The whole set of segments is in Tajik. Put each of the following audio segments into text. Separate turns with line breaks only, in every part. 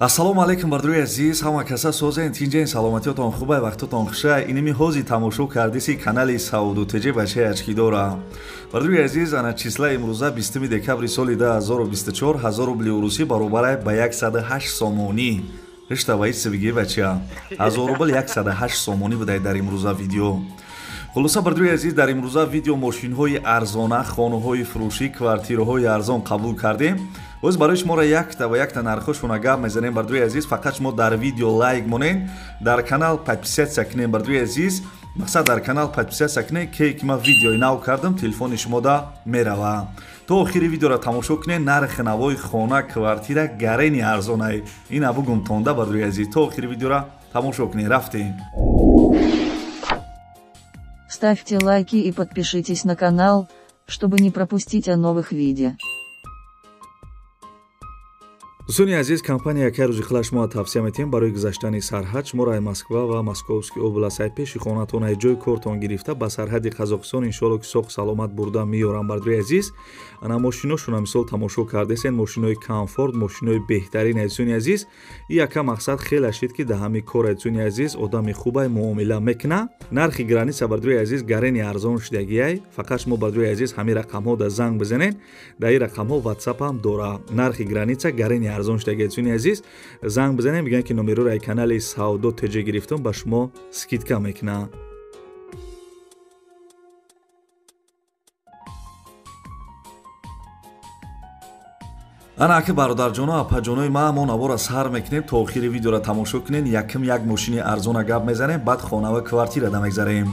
Ассалому алайкум бардори азиз, ҳама каса созен, тинҷен, саломатиётон хубай, вақтотон хушай. Иними ҳози тамошо кардиси канали Савдо ТЖ бачаи ачкидора. Бардори азиз, ана числа имрӯза 20 декабри соли 2024, 1000 рубли урусӣ баробарай ба 108 сомонӣ. Ҳишта ва исибиги бача. 1000 рубл 108 сомонӣ будай дар имрӯза видео. Хулоса бардори азиз, дар имрӯза видео мошинҳои арзона, хонаҳои фурӯшӣ, квартираҳои арзон қабул кардем. Боз барои шуморо якта ва якта нархошона гап мезанем бардори азиз. Фақат шумо дар видео лайк монед, дар канал подписаться кунед бардори азиз. Мақсад дар канал подписаться кунед, ки ман видеои нав кардам, телефони шумода мерава. То охири видеоро тамошо кунед, нархи навои хона, квартира гарени арзонай. Ина бугум тонда бардори азиз. То охири видеоро тамошо кунед. Рафтем.
Ставьте лайки и подпишитесь на канал, чтобы не пропустить о новых видео.
Дӯстони азиз, компания яке рӯзи хила шумо тавсия метиҳем барои гузаштани сарҳад. Шуморо ай Москва ва Московский област ай пеши хонатон, ай ҷои кортон гирифта ба сарҳади Қазоқистон иншоалло ки соқ саломат бурда меёрам бардори азиз. Ана мошиношона мисол тамошо кардесен, мошинои комфорт, мошинои беҳтарин дӯстони азиз. И яка мақсад хеле шид ки да ҳами кор дӯстони азиз одами хубай муомила мекуна. Нархи граница бардори азиз гарени арзон шудагиай. Фақат шумо бардори азиз ҳами рақамҳо да занг бизанед, дар ин рақамҳо WhatsApp ҳам дора. Нархи граница гарени арзон шудагиай дӯстони азиз. Занг бизанед, мегӯянд ки номероро ай канали Савдо ТЖ гирифтум, ба шумо скидка мекунад. Ана аки бародарҷоно, апаҷонои ма, мо навора сар мекунем, то охири видеоро тамошо кунед. Якм як мошини арзона гап мезанем, баъд хона ва квартира да мегзарем.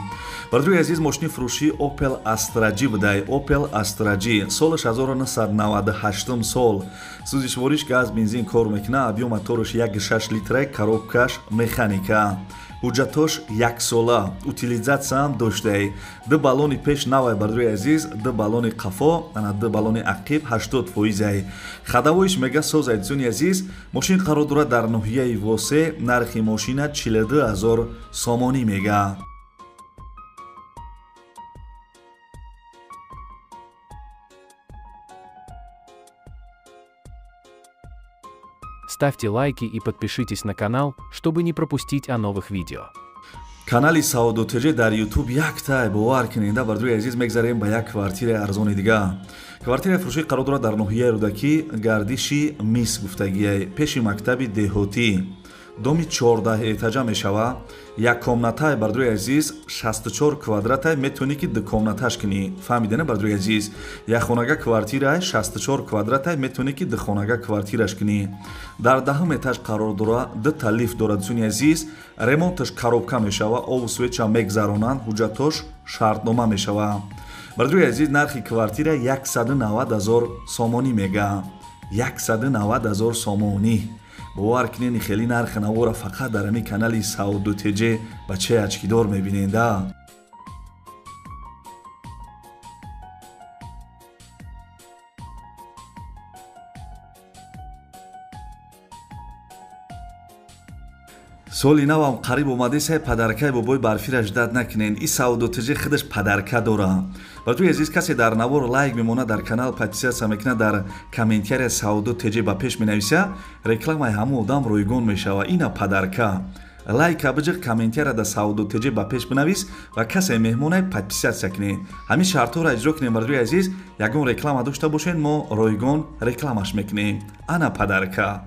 Бародари азиз, мошини фурӯшии Opel Astra G будай. Opel Astra G солаш 1998 сол. Сӯзишвориш газ, бензин кор мекуна, объем мотораш 1.6 литра, коробкаш механика. Ҳуҷҷатош яксола, утилизатсияам доштай. Ду баллони пеш навай бардори азиз, ду баллони қафо, ана ду баллони ақиб 80%. Хадавоиш мега созай дӯстони азиз. Мошин қарор дорад дар ноҳияи Восе, нархи мошина 42 000 сомонӣ мега.
Ставьте лайки и подпишитесь на канал, чтобы не пропустить о новых видео.
Канали Савдо ТЖ дар YouTube якта бовар кунед, бардори азиз, мегзарем ба як квартираи арзони дига. Квартираи фурӯшӣ қарор дорад дар ноҳияи Рӯдакӣ, гардиши мис гуфтагиай, пеши мактаби деҳотӣ. Доми 14 этажа мешава. Як комнатай бардори азиз, 64 квадратай, метавонӣ ки ду комнаташ кунӣ. Фаҳмидена бардори азиз? Як хонага квартирай 64 квадратай, метавонӣ ки ду хонага квартираш кунӣ. Дар даҳум этаж қарор дора, дута лифт дорад дӯстони азиз. Ремонташ коробка мешава, обу свеча мегзаронанд, ҳуҷҷатош шартнома мешава. Бардори азиз, нархи квартира 190 000 сомонӣ мега. 190 000 сомонӣ. Бовар кунед, хеле нархи навора фақат дар ҳамин канали Савдо ТЖ бачаи ачкидор мебинед. Соли навам қариб омадесай, падаркаи бобои барфира ждать накунед. И Савдо ТЖ худаш падарка дора. Бардори азиз, касе дар навор лайк мемонад, дар канал подписаться мекунад, дар комментария Савдо ТЖ ба пеш менависа, рекламаи ҳамон одам ройгон мешава. Ина падарка. Лайка биҷиқ, комментария да Савдо ТЖ ба пеш бинавис ва касе меҳмонай подписаться кунед. Ҳамин шартҳоро иҷро кунем бардори азиз, ягон реклама дошта бошед, мо ройгон рекламаш мекунем. Ана падарка.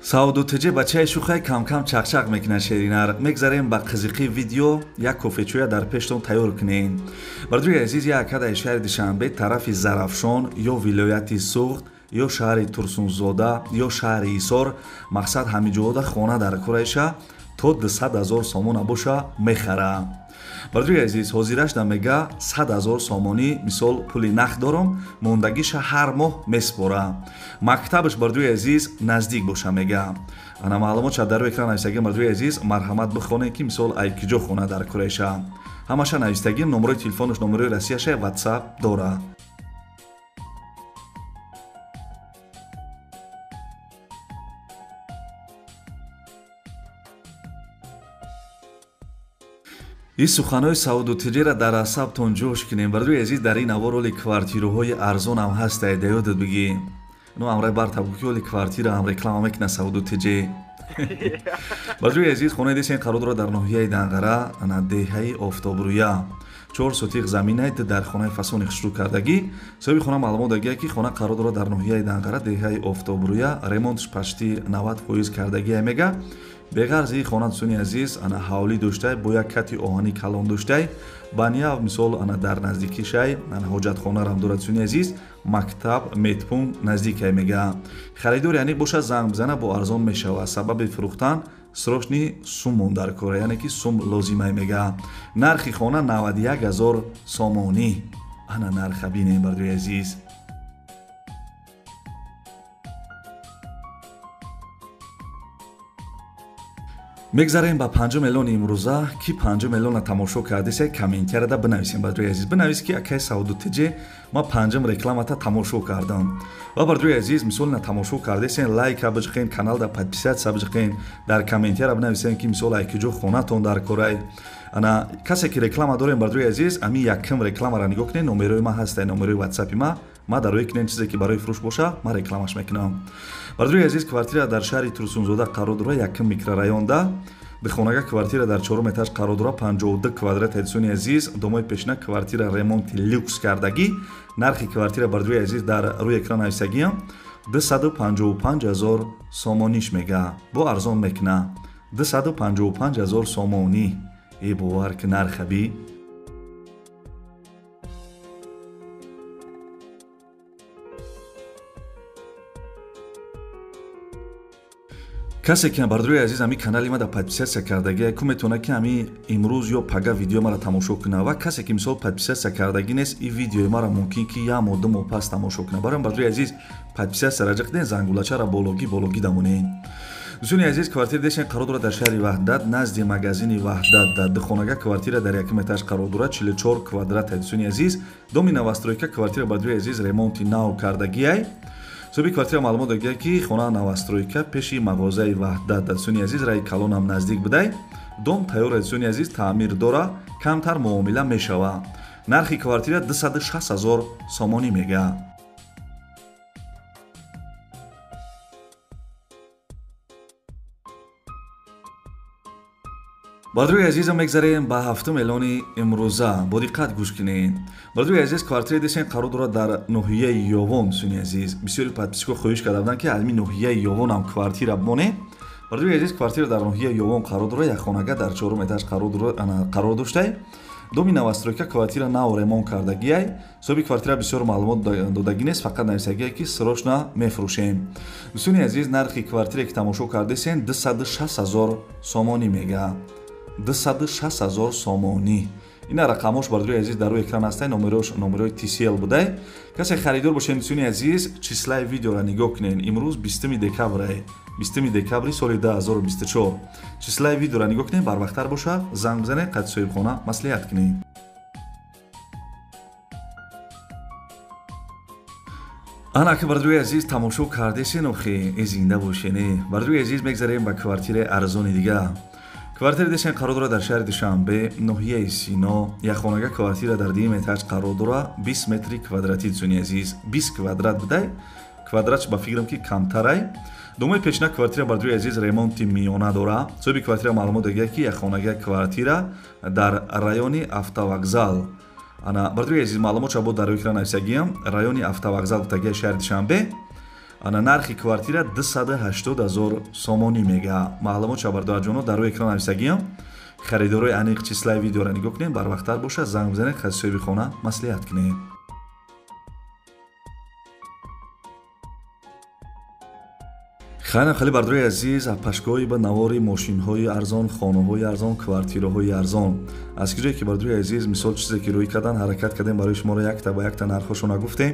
Савдо ТЖ бачаи шухай кам-кам чақчақ мекунад шеринар. Мегзарем ба қизиқи видео, як кофечӯя дар пештон тайёр кунед. Бардори азиз, як акадаи шаҳри Душанбе тарафи Зарафшон ё вилояти Суғд ё шаҳри Турсунзода ё шаҳри Ҳисор, мақсад ҳамин ҷода хона дар кораиша то 200 000 сомона боша мехара. Бардори азиз, ҳозираш да мега 100 000 сомонӣ мисол пули нақд дорам, мондагиша ҳар моҳ меспора. Мактабаш бардори азиз наздик боша мега. Ана маълумот дар рӯи экран нависагим бардори азиз, марҳамат бихонед ки мисол ай киҷо хона дар кораиша. Ҳамаша навистагим, номерои телефонаш, номерои Россияша, WhatsApp дора. Ин суханҳои Сауду Тиҷера дар асабтон ҷӯш кунем. Бародари азиз, дар ин навор оли квартираҳои арзонам ҳастай, да ёдат бигӣ. Ну амрай барта буки оли квартира ҳам реклама мекуна Сауду Тиҷе. Бародари азиз, хонаи десен қарор дорад дар ноҳияи Данғара, ана деҳаи Офтобрӯя. 4 сотиқ заминай дар хонаи фасони хушрӯ кардагӣ. Соҳиби хона маълумот дагия, ки хона қарор дорад дар ноҳияи Данғара, деҳаи Офтобрӯя, ремонтш почти 90% кардагия мега. Беғарзи хона, дӯстони азиз, ана ҳавлӣ доштай, бо як кати оҳанӣ калон доштай. Баня мисол ана дар наздикишай, ана ҳоҷатхонарам дорад, дӯстони азиз, мактаб, медпункт наздикай мега. Харидори аниқ бошад, занг бизана, бо арзон мешавад. Сабаби фурӯхтан срочный суммон дар кора, яъне ки сум лозимай мега. Нархи хона 91 000 сомонӣ. Ана нарха бинем, бародари азиз. Мегзарем ба 5 миллион имрӯза. Ки 5 миллиона тамошо кардисе, комментарияда бинависем, бародари азиз. Бинавис, ки акай Сауду Тиҷе, ма панҷум рекламата тамошо кардам. Ва бародари азиз, мисол на тамошо кардесен, лайка биҷиқен, каналда подписаться биҷиқен, дар комментария бинависем, ки мисол айкиҷо хонатон дар корай. Ана касе ки реклама дорем, бародари азиз, ами якум рекламаро нигоҳ кунед, номерои ма ҳастай, номерои ватсапи ма. Ма дар рӯи кунем, чизе ки барои фурӯш боша, ма рекламаш мекунам. Бародари азиз, квартира дар шаҳри Турсунзода қарор дорад, якум микрорайонда. Духонага квартира дар чорум этаж қарор дорад, 52 квадрат, дӯстони азиз. Домои пешина квартира ремонти люкс кардагӣ. Нархи квартира, бародари азиз, дар рӯи экран нависагиам, 255 000 сомониш мега. Бо арзон мекуна. 255 000 сомонӣ. Э, бовар ки нарха би. Касе ки, бародари азиз, ами канали ма да подписаться кардагӣ, ку метавонад, ки ами имрӯз ё пага видеои маро тамошо кунад. Ва касе ки мисол подписаться кардагӣ нест, и видеои маро мумкин ки як моҳ, 2 моҳ пас тамошо кунад. Барои бародари азиз, подписаться раҷа кунед, зангулачаро бологӣ бологӣ дамонед. Дӯстони азиз, квартира дешен қарор дорад дар шаҳри Ваҳдат, назди магазини Ваҳдат. Дар духонага квартира дар якум этаж қарор дорад, 44 квадрат, дӯстони азиз. Доми новостройка, квартира, бародари азиз, ремонти нав кардагиай. Соҳиби квартира маълумот додагия, ки хона новостройка, пеши мағозаи Ваҳдат, дӯстони азиз, раи калонам наздик будай. Дом тайёр, дӯстони азиз, таъмир дора, камтар муомила мешава. Нархи квартира 260 000 сомонӣ мега. Бародари азизам, мегзарем ба ҳафтум эълони имрӯза. Бо диққат гӯш кунед. Бародари азиз, квартираи десен қарор дорад дар ноҳияи Ёвон, дӯстони азиз. Бисёри подписчико хоҳиш карда буданд, ки ами ноҳияи Ёвонам квартира бимонед. Бародари азиз, квартира дар ноҳияи Ёвон қарор дорад, як хонага дар чорум этаж қарор доштай. Доми новостройка, квартира нав ремонт кардагиай. Соҳиби квартира бисёр маълумот додагӣ нест, фақат нависагиай, ки срочно мефурӯшем. Дӯстони азиз, нархи квартире ки тамошо кардесен, 260 000 сомонӣ мега. 260 000 сомонӣ. Ина рақамош, бародари азиз, дар рӯи экран ҳастай, номерош номерои TCL будай. Касе харидор бошед, дӯстони азиз, числаи видеоро нигоҳ кунед. Имрӯз 20 декабр, 20 декабри соли 2024. Числаи видеоро нигоҳ кунед, барвақттар боша, занг бизанед, қад соҳибхона маслиҳат кунед. Ана ки, бародари азиз, тамошо кардесен, охи, э, зинда бошен. Э, бародари азиз, мегзарем ба квартираи арзони дига. Квартира десен қарор дорад дар шаҳри Душанбе, ноҳияи Сино. Як хонага квартира дар дуюм этаж қарор дорад, 20 метри квадратӣ, дӯстони азиз, 20 квадрат будай. Квадратш ба фикрам, ки камтарай. Домои пешина квартира, бародари азиз, ремонти миёна дора. Соҳиби квартира маълумот дагия, ки як хонага квартира дар райони автовокзал. Ана, бародари азиз, маълумот шабо дар рӯи экран нависагиям, райони автовокзал гуфтагия, шаҳри Душанбе. Ана нархи квартира 280 000 сомонӣ мега. Маълумот шабардарҷоно дар рӯи экран нависагиям. Харидорои аниқ числаи видеоро нигоҳ кунед, барвақттар боша, занг бизанед, қад соҳиби хона маслиҳат кунед. Хайна хали, бародари азиз, пашгоҳи ба навори мошинҳои арзон, хонаҳои арзон, квартираҳои арзон. Аз ки ҷое ки, бародари азиз, мисол чизе ки рӯй кардан ҳаракат кардем, барои шуморо якта ба якта нархҳошо нагуфтем.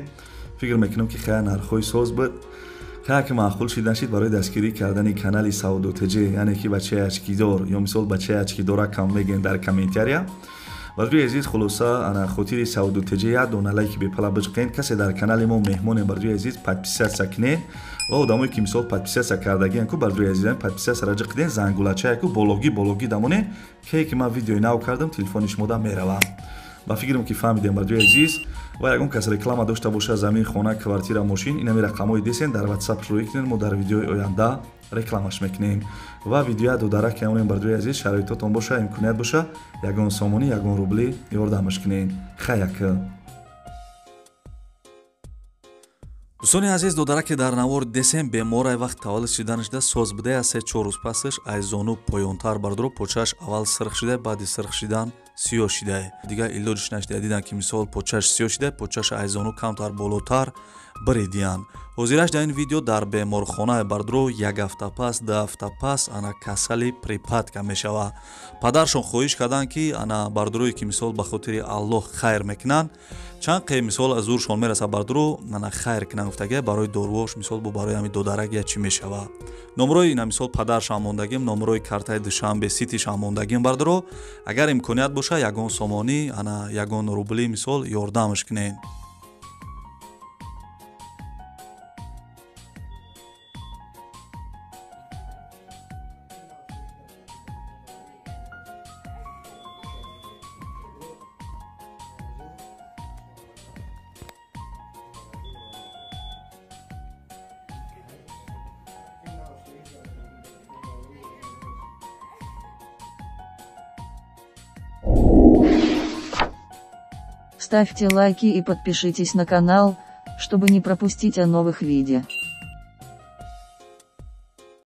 Фикр мекунам, ки хая нархҳои соз буд. Хая ки маъқул шид, нашид, барои дастгирӣ кардани канали Сауду ТЖ, яъне ки бачаи очкидор ё мисол бачаи очкидора кам мегӯем дар комментария. Бародари азиз, хулоса ана хотири Савдо ТЖ як дона лайки бепала биҷиқен. Касе дар канали мо меҳмоне, бародари азиз, подписаться кунед ва одамое ки мисол подписаться кардагиан ку, бародари азизам, подписаться ра ҷиқиден, зангулачае ку бологӣ бологӣ дамоне, ке ки ман видеои нав кардам, телефони шумода меравам. Ба фикрам ки фаҳмидем, бародари азиз. Ва ягон кас реклама дошта боша, замин, хона, квартира, мошин, инами рақамҳои десен дар WhatsApp рӯй кунед, мо дар видеои оянда рекламаш мекунем. Ва видеоя додарак ямонем, бародари азиз, шароитотон боша, имконият боша, ягон сомонӣ, ягон рубли ёрдамаш кунед. Хаяк. Дӯстони азиз, додараке дар навор десем беморай вақт таваллуд шиданашда соз будае, аз 3-4 рӯз пасаш аз зону поёнтар, бардоро, почааш аввал сирх шидае, баъди сирх шидан сиёҳ шидае. Дигар илоҷиш нашидае, дидан ки мисол почааш сиёҳ шидае, почааш аз зону камтар болотар биридиянд. Ҳозираш дар ин видео дар беморхона, бардоро, як ҳафта пас, 2 ҳафта пас ана касали припадка мешава. Падаршон хоҳиш карданд ки ана бардорое ки мисол ба хотири Аллоҳ хайр мекунанд, чанд қе мисол аз зуршон мераса, бардоро, ана хайр кунанд гуфтага, барои доруош мисол бо барои ҳами додарак я чӣ мешава. Номрои ина мисол падаршам мондагим, номрои картаи Душанбе Ситишам мондагим, бардоро, агар имконият боша ягон сомонӣ, ана ягон рубли мисол ёрдамаш кунед.
Ставьте лайки и подпишитесь на канал, чтобы не пропустить о новых видео.